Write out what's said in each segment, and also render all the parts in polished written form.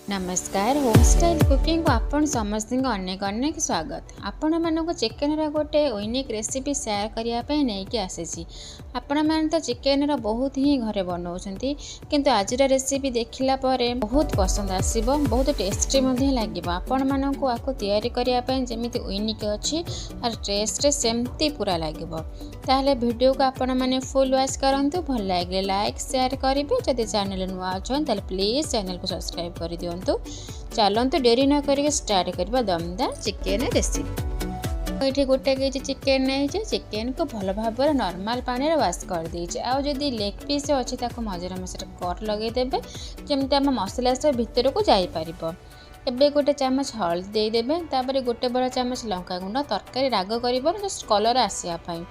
ନମସ୍କାର, home style କୁକିଂକୁ ଆପଣ ସମସ୍ତଙ୍କୁ ଅନେକ ଅନେକ ସ୍ୱାଗତ। ଆପଣମାନଙ୍କୁ ଚିକେନର ଗୋଟେ ୟୁନିକ୍ ରେସିପି ସେୟାର କରିବା ପାଇଁ ନେଇକି ଆସିଛି। ଆପଣମାନେ ତ ଚିକେନର ବହୁତ ହିଁ ଘରେ ବନାଉଛନ୍ତି, କିନ୍ତୁ ଆଜିର ରେସିପି ଦେଖିଲା ପରେ ବହୁତ ପସନ୍ଦ ଆସିବ, ବହୁତ ଟେଷ୍ଟି ମଧ୍ୟ ଲାଗିବ ଆପଣମାନଙ୍କୁ। ଆକୁ ତିଆରି କରିବା ପାଇଁ ଯେମିତି ୟୁନିକ୍ ଅଛି ଆଉ ଟେଷ୍ଟ ସେମିତି ପୁରା ଲାଗିବ। ତାହେଲେ ଭିଡ଼ିଓକୁ ଆପଣମାନେ ଫୁଲ୍ ୱାଚ୍ କରନ୍ତୁ। ଭଲ ଲାଗିଲେ ଲାଇକ୍, ସେୟାର କରିବେ। ଯଦି ଚ୍ୟାନେଲ ନୂଆ ଅଛନ୍ତି, ତାହେଲେ ପ୍ଲିଜ୍ ଚ୍ୟାନେଲକୁ ସବସ୍କ୍ରାଇବ୍ କରିଦିଅନ୍ତୁ। ଚାଲନ୍ତୁ, ଡେରି ନ କରିକି ଷ୍ଟାର୍ଟ କରିବା ଦମଦାର ଚିକେନ ରେସିପି। ଏଠି 1 କେଜି ଚିକେନ ନେଇଛି। ଚିକେନକୁ ଭଲ ଭାବରେ ନର୍ମାଲ ପାଣିରେ ୱାଶ୍ କରିଦେଇଛି। ଆଉ ଯଦି ଲେଗ୍ ପିସ୍ ଅଛି, ତାକୁ ମଝିରେ ମଝିରେ କଟ୍ ଲଗେଇଦେବେ, ଯେମିତି ଆମ ମସଲା ସବୁ ଭିତରକୁ ଯାଇପାରିବ। ଏବେ 1 ଚାମଚ ହଳଦୀ ଦେଇଦେବେ। ତାପରେ 1 ବଡ଼ ଚାମଚ ଲଙ୍କାଗୁଣ୍ଡ, ତରକାରୀ ରାଗ କରିବନି, ଜଷ୍ଟ କଲର୍ ଆସିବା ପାଇଁ।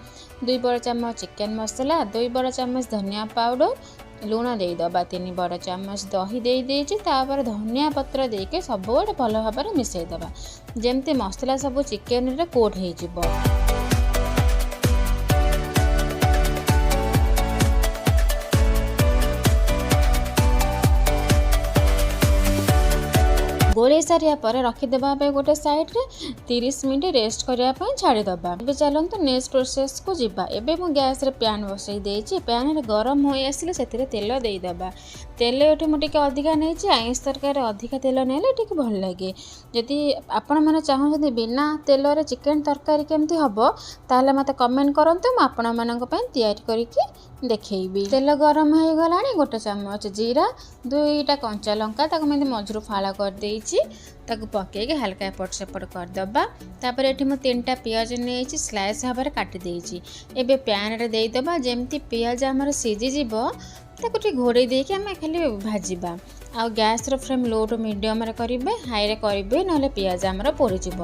2 ବଡ଼ ଚାମଚ ଚିକେନ ମସଲା, 2 ବଡ଼ ଚାମଚ ଧନିଆ ପାଉଡ଼ର, ଲୁଣ ଦେଇଦେବା। 3 ବଡ଼ ଚାମଚ ଦହି ଦେଇଦେଇଛି। ତାପରେ ଧନିଆ ପତ୍ର ଦେଇକି ସବୁଆଡ଼େ ଭଲ ଭାବରେ ମିଶାଇଦେବା, ଯେମିତି ମସଲା ସବୁ ଚିକେନରେ କୋଟ୍ ହେଇଯିବ। ଗୋଳେଇ ସାରିବା ପରେ ରଖିଦେବା ପାଇଁ ଗୋଟେ ସାଇଡ଼୍ରେ 30 ମିନିଟ୍ ରେଷ୍ଟ କରିବା ପାଇଁ ଛାଡ଼ିଦେବା। ଏବେ ଚାଲନ୍ତୁ, ନେକ୍ସଟ ପ୍ରୋସେସ୍କୁ ଯିବା। ଏବେ ମୁଁ ଗ୍ୟାସ୍ରେ ପ୍ୟାନ୍ ବସେଇ ଦେଇଛି। ପ୍ୟାନ୍ରେ ଗରମ ହୋଇ ଆସିଲେ ସେଥିରେ ତେଲ ଦେଇଦେବା। ତେଲ ଏଠି ମୁଁ ଟିକେ ଅଧିକା ନେଇଛି। ଆଇଁଷ ତରକାରୀରେ ଅଧିକା ତେଲ ନେଲେ ଟିକେ ଭଲ ଲାଗେ। ଯଦି ଆପଣମାନେ ଚାହୁଁଛନ୍ତି ବିନା ତେଲରେ ଚିକେନ୍ ତରକାରୀ କେମିତି ହେବ, ତାହେଲେ ମୋତେ କମେଣ୍ଟ କରନ୍ତୁ। ମୁଁ ଆପଣମାନଙ୍କ ପାଇଁ ତିଆରି କରିକି ଦେଖେଇବି। ତେଲ ଗରମ ହେଇଗଲାଣି। 1 ଚାମଚ ଜିରା, ଦୁଇଟା କଞ୍ଚା ଲଙ୍କା, ତାକୁ ମୁଁ ଏମିତି ମଝିରୁ ଫାଳ କରିଦେଇଛି, ତାକୁ ପକେଇକି ହାଲକା ଏପଟ ସେପଟ କରିଦେବା। ତାପରେ ଏଠି ମୁଁ ତିନିଟା ପିଆଜ ନେଇଛି, ସ୍ଲାଇସ୍ ଭାବରେ କାଟି ଦେଇଛି। ଏବେ ପ୍ୟାନ୍ରେ ଦେଇଦେବା। ଯେମିତି ପିଆଜ ଆମର ସିଝିଯିବ, ତାକୁ ଟିକେ ଘୋଡ଼େଇ ଦେଇକି ଆମେ ଖାଲି ଭାଜିବା। ଆଉ ଗ୍ୟାସ୍ର ଫ୍ଲେମ୍ ଲୋ ଟୁ ମିଡ଼ିୟମରେ କରିବେ, ହାଇରେ କରିବେ, ନହେଲେ ପିଆଜ ଆମର ପୋଡ଼ିଯିବ।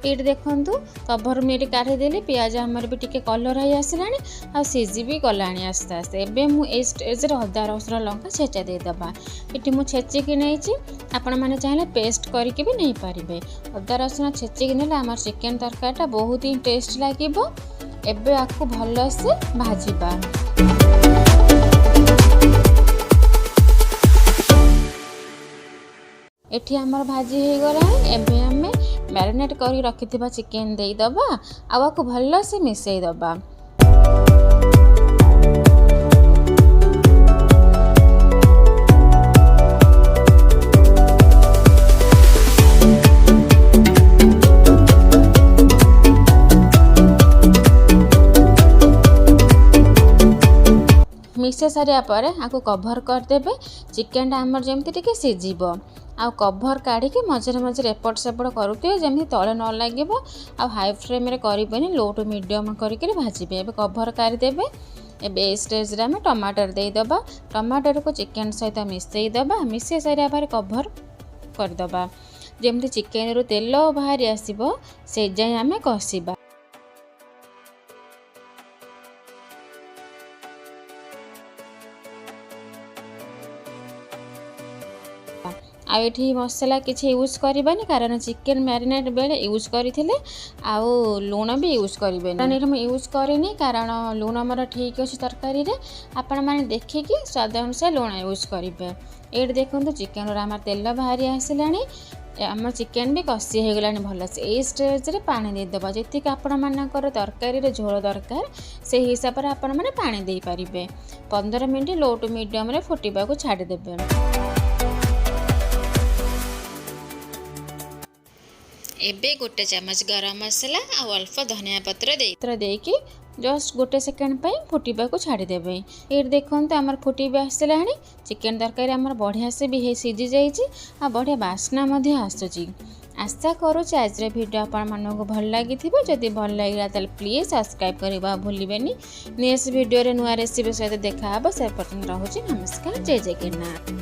ଏଇଠି ଦେଖନ୍ତୁ, କଭର ମୁଁ ଏଇଠି କାଢ଼ିଦେଲି। ପିଆଜ ଆମର ବି ଟିକେ କଲର୍ ହେଇ ଆସିଲାଣି ଆଉ ସିଝି ବି ଗଲାଣି ଆସ୍ତେ ଆସ୍ତେ। ଏବେ ମୁଁ ଏଇ ଷ୍ଟେଜ୍ରେ ଅଦା, ରସୁଣ, ଲଙ୍କା ଛେଚା ଦେଇଦେବା। ଏଠି ମୁଁ ଛେଚିକି ନେଇଛି। ଆପଣମାନେ ଚାହିଁଲେ ପେଷ୍ଟ କରିକି ବି ନେଇପାରିବେ। ଅଦା ରସୁଣ ଛେଚିକି ନେଲେ ଆମର ଚିକେନ୍ ତରକାରୀଟା ବହୁତ ହିଁ ଟେଷ୍ଟ ଲାଗିବ। ଏବେ ଆକୁ ଭଲସେ ଭାଜିବା। ଏଠି ଆମର ଭାଜି ହେଇଗଲାଣି। ଏବେ ଆମେ ମ୍ୟାରିନେଟ୍ କରି ରଖିଥିବା ଚିକେନ୍ ଦେଇଦେବା ଆଉ ଆକୁ ଭଲସେ ମିଶାଇ ଦେବା। ମିଶାଇ ସାରିବା ପରେ ଆକୁ କଭର୍ କରିଦେବେ, ଚିକେନଟା ଆମର ଯେମିତି ଟିକେ ସିଝିବ। ଆଉ କଭର୍ କାଢ଼ିକି ମଝିରେ ମଝିରେ ଏପଟ ସେପଟ କରୁଥିବେ, ଯେମିତି ତଳେ ନ ଲାଗିବ। ଆଉ ହାଇ ଫ୍ଲେମ୍ରେ କରିବେନି, ଲୋ ଟୁ ମିଡ଼ିୟମ୍ କରିକିରି ଭାଜିବେ। ଏବେ କଭର୍ କାଢ଼ିଦେବେ। ଏବେ ଏଇ ଷ୍ଟେଜ୍ରେ ଆମେ ଟମାଟର ଦେଇଦେବା। ଟମାଟରକୁ ଚିକେନ୍ ସହିତ ମିଶାଇ ଦେବା। ମିଶାଇ ସାରିବା ପରେ କଭର୍ କରିଦେବା। ଯେମିତି ଚିକେନରୁ ତେଲ ବାହାରି ଆସିବ, ସେ ଯାଏଁ ଆମେ କଷିବା। ଆଉ ଏଠି ମସଲା କିଛି ୟୁଜ୍ କରିବାନି, କାରଣ ଚିକେନ୍ ମ୍ୟାରିନେଟ୍ ବେଳେ ୟୁଜ୍ କରିଥିଲେ। ଆଉ ଲୁଣ ବି ୟୁଜ୍ କରିବେନି, କାରଣ ଏଠି ମୁଁ ୟୁଜ୍ କରିନି, କାରଣ ଲୁଣ ମୋର ଠିକ୍ ଅଛି ତରକାରୀରେ। ଆପଣମାନେ ଦେଖିକି ସ୍ୱାଦ ଅନୁସାରେ ଲୁଣ ୟୁଜ୍ କରିବେ। ଏଇଠି ଦେଖନ୍ତୁ, ଚିକେନ୍ରୁ ଆମର ତେଲ ବାହାରି ଆସିଲାଣି। ଆମ ଚିକେନ୍ ବି କଷି ହେଇଗଲାଣି ଭଲସେ। ଏଇ ଷ୍ଟେଜ୍ରେ ପାଣି ଦେଇଦେବା। ଯେତିକି ଆପଣମାନଙ୍କର ତରକାରୀରେ ଝୋଳ ଦରକାର, ସେଇ ହିସାବରେ ଆପଣମାନେ ପାଣି ଦେଇପାରିବେ। 15 ମିନିଟ୍ ଲୋ ଟୁ ମିଡ଼ିୟମ୍ରେ ଫୁଟିବାକୁ ଛାଡ଼ିଦେବେ। ଏବେ 1 ଚାମଚ ଗରମ ମସଲା ଆଉ ଅଳ୍ପ ଧନିଆ ପତ୍ର ଦେଇକି ଜଷ୍ଟ 1 ସେକେଣ୍ଡ ପାଇଁ ଫୁଟିବାକୁ ଛାଡ଼ିଦେବେ। ଏଇଠି ଦେଖନ୍ତୁ, ଆମର ଫୁଟି ବି ଆସିଲାଣି। ଚିକେନ୍ ତରକାରୀ ଆମର ବଢ଼ିଆ ସେ ବି ହେଇ ସିଝି ଯାଇଛି ଆଉ ବଢ଼ିଆ ବାସ୍ନା ମଧ୍ୟ ଆସୁଛି। ଆଶା କରୁଛି ଆଜିର ଭିଡ଼ିଓ ଆପଣମାନଙ୍କୁ ଭଲ ଲାଗିଥିବ। ଯଦି ଭଲ ଲାଗିଲା, ତାହେଲେ ପ୍ଲିଜ୍ ସବସ୍କ୍ରାଇବ୍ କରିବା ଭୁଲିବେନି। ନେକ୍ସଟ ଭିଡ଼ିଓରେ ନୂଆ ରେସିପି ସହିତ ଦେଖା ହେବ। ସେ ପର୍ଯ୍ୟନ୍ତ ରହୁଛି। ନମସ୍କାର, ଜୟ ଜଗନ୍ନାଥ।